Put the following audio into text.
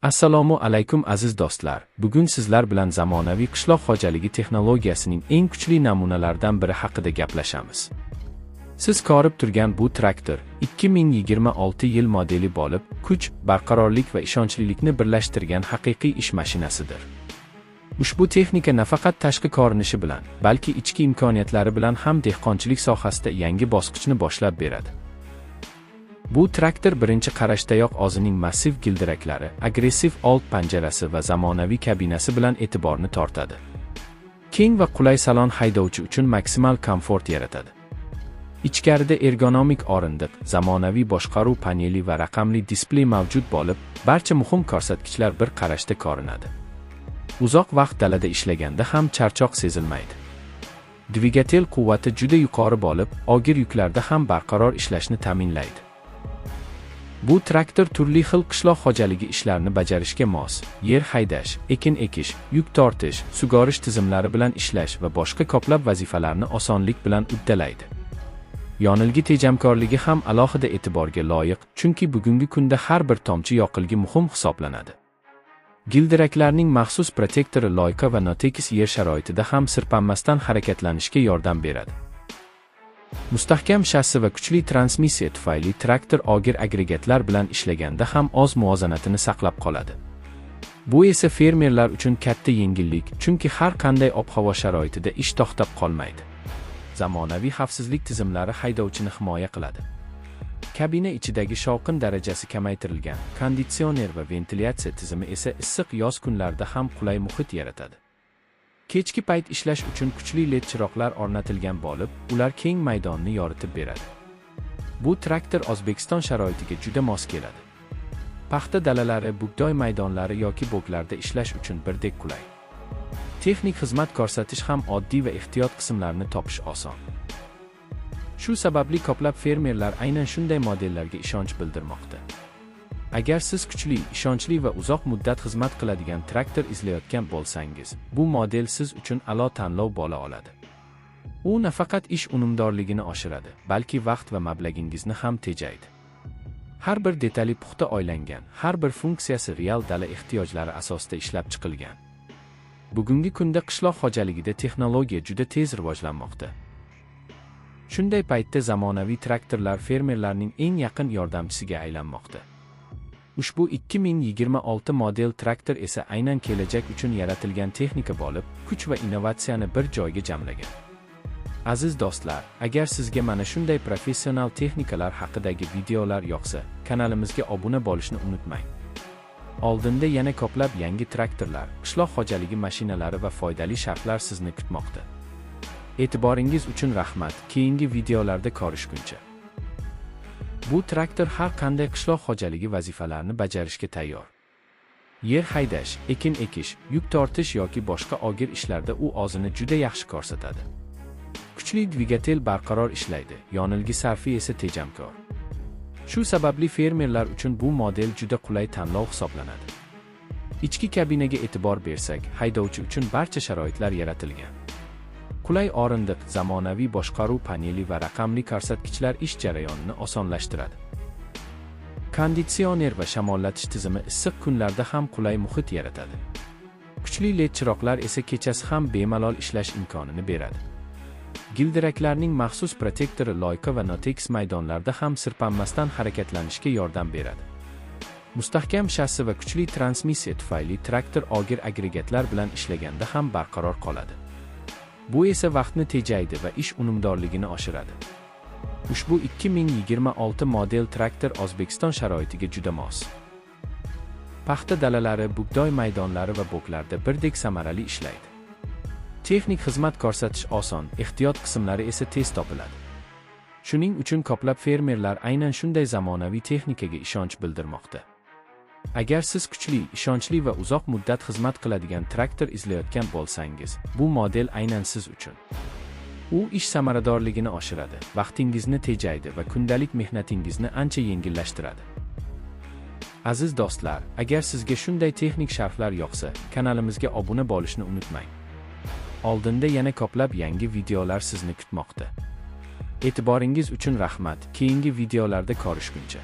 Assalomu alaykum, aziz do'stlar. Bugun sizlar bilan zamonaviy qishloq xo'jaligi texnologiyasining eng kuchli namunalaridan biri haqida gaplashamiz. Siz ko'rib turgan bu traktor 2026 yil modeli bo'lib, kuch, barqarorlik va ishonchlilikni birlashtirgan haqiqiy ish mashinasidir. Ushbu texnika nafaqat tashqi ko'rinishi bilan, balki ichki imkoniyatlari bilan ham dehqonchilik sohasida yangi bosqichni boshlab beradi. Bu traktor birinchi qarashdayoq o'zining massiv gildiraklari, agressiv old panjarasi va zamonaviy kabinasi bilan e'tiborni tortadi. Keng va qulay salon haydovchi uchun maksimal komfort yaratadi. Ichkarida ergonomik o'rindiq, zamonaviy boshqaruv paneli va raqamli displey mavjud bo'lib, barcha muhim ko'rsatkichlar bir qarashda ko'rinadi. Uzoq vaqt dalada ishlaganda ham charchoq sezilmaydi. Dvigatel quvvati juda yuqori bo'lib, og'ir yuklarda ham barqaror ishlashni ta'minlaydi. Bu traktor turli xil qishloq xo'jaligi ishlarini bajarishga mos. Yer haydash, ekin ekish, yuk tortish, sug'orish tizimlari bilan ishlash va boshqa ko'plab vazifalarni osonlik bilan uddalaydi. Yonilgi tejamkorligi ham alohida e'tiborga loyiq, chunki bugungi kunda har bir tomchi yoqilgi muhim hisoblanadi. Gildiraklarning maxsus protektori loyqa va notekis yer sharoitida ham sirpanmasdan harakatlanishga yordam beradi. Mustahkam shassi va kuchli transmissiya tufayli traktor og'ir agregatlar bilan ishlaganda ham o'z muvozanatini saqlab qoladi. Bu esa fermerlar uchun katta yengillik, chunki har qanday ob-havo sharoitida ish to'xtab qolmaydi. Zamonaviy xavfsizlik tizimlari haydovchini himoya qiladi. Kabina ichidagi shovqin darajasi kamaytirilgan, konditsioner va ventilyatsiya tizimi esa issiq yoz kunlarida ham qulay muhit yaratadi. Kechki payt ishlash uchun kuchli LED chiroqlar o'rnatilgan bo'lib, ular keng maydonni yoritib beradi. Bu traktor O'zbekiston sharoitiga juda mos keladi. Paxta dalalari, bug'doy maydonlari yoki bog'larda ishlash uchun birdek qulay. Texnik xizmat ko'rsatish ham oddiy va ehtiyot qismlarini topish oson. Shu sababli ko'plab fermerlar aynan shunday modellarga ishonch bildirmoqda. Agar siz kuchli, ishonchli va uzoq muddat xizmat qiladigan traktor izlayotgan bo'lsangiz, bu model siz uchun a'lo tanlov bo'la oladi. U nafaqat ish unumdorligini oshiradi, balki vaqt va mablag'ingizni ham tejaydi. Har bir detali puxta o'ylangan, har bir funksiyasi real dala ehtiyojlari asosida ishlab chiqilgan. Bugungi kunda qishloq xo'jaligida texnologiya juda tez rivojlanmoqda. Shunday paytda zamonaviy traktorlar fermerlarning eng yaqin yordamchisiga aylanmoqda. Ushbu 2026 model traktor esa aynan kelajak uchun yaratilgan texnika bo'lib, kuch va innovatsiyani bir joyga jamlagan. Aziz do'stlar, agar sizga mana shunday professional texnikalar haqidagi videolar yoqsa, kanalimizga obuna bo'lishni unutmang. Oldinda yana ko'plab yangi traktorlar, qishloq xo'jaligi mashinalari va foydali sharhlar sizni kutmoqda. E'tiboringiz uchun rahmat. Keyingi videolarda ko'rishguncha. Bu traktor har qanday qishloq xo'jaligi vazifalarini bajarishga tayyor. Yer haydash, ekin ekish, yuk tortish yoki boshqa og'ir ishlarda u o'zini juda yaxshi ko'rsatadi. Kuchli dvigatel barqaror ishlaydi, yonilgi sarfi esa tejamkor. Shu sababli fermerlar uchun bu model juda qulay tanlov hisoblanadi. Ichki kabinaga e'tibor bersak, haydovchi uchun barcha sharoitlar yaratilgan. Qulay o'rindiq, zamonaviy boshqaruv paneli va raqamli ko'rsatkichlar ish jarayonini osonlashtiradi. Konditsioner va shamollatish tizimi issiq kunlarda ham qulay muhit yaratadi. Kuchli LED chiroqlar esa kechasi ham bemalol ishlash imkonini beradi. Gildiraklarning maxsus protektori loyqa va notekis maydonlarda ham sirpanmasdan harakatlanishga yordam beradi. Mustahkam shassi va kuchli transmissiya tufayli traktor og'ir agregatlar bilan ishlaganda ham barqaror qoladi. Bu esa vaqtni tejaydi va ish unumdorligini oshiradi. Ushbu 2026 model traktor O'zbekiston sharoitiga juda mos. Paxta dalalari, bug'doy maydonlari va bog'larda birdek samarali ishlaydi. Texnik xizmat ko'rsatish oson, ehtiyot qismlari esa tez topiladi. Shuning uchun ko'plab fermerlar aynan shunday zamonaviy texnikaga ishonch bildirmoqda. Agar siz kuchli, ishonchli va uzoq muddat xizmat qiladigan traktor izlayotgan bo'lsangiz, bu model aynan siz uchun. U ish samaradorligini oshiradi, vaqtingizni tejaydi va kundalik mehnatingizni ancha yengillashtiradi. Aziz do'stlar, agar sizga shunday texnik sharhlar yoqsa, kanalimizga obuna bo'lishni unutmang. Oldinda yana ko'plab yangi videolar sizni kutmoqda. E'tiboringiz uchun rahmat. Keyingi videolarda ko'rishguncha.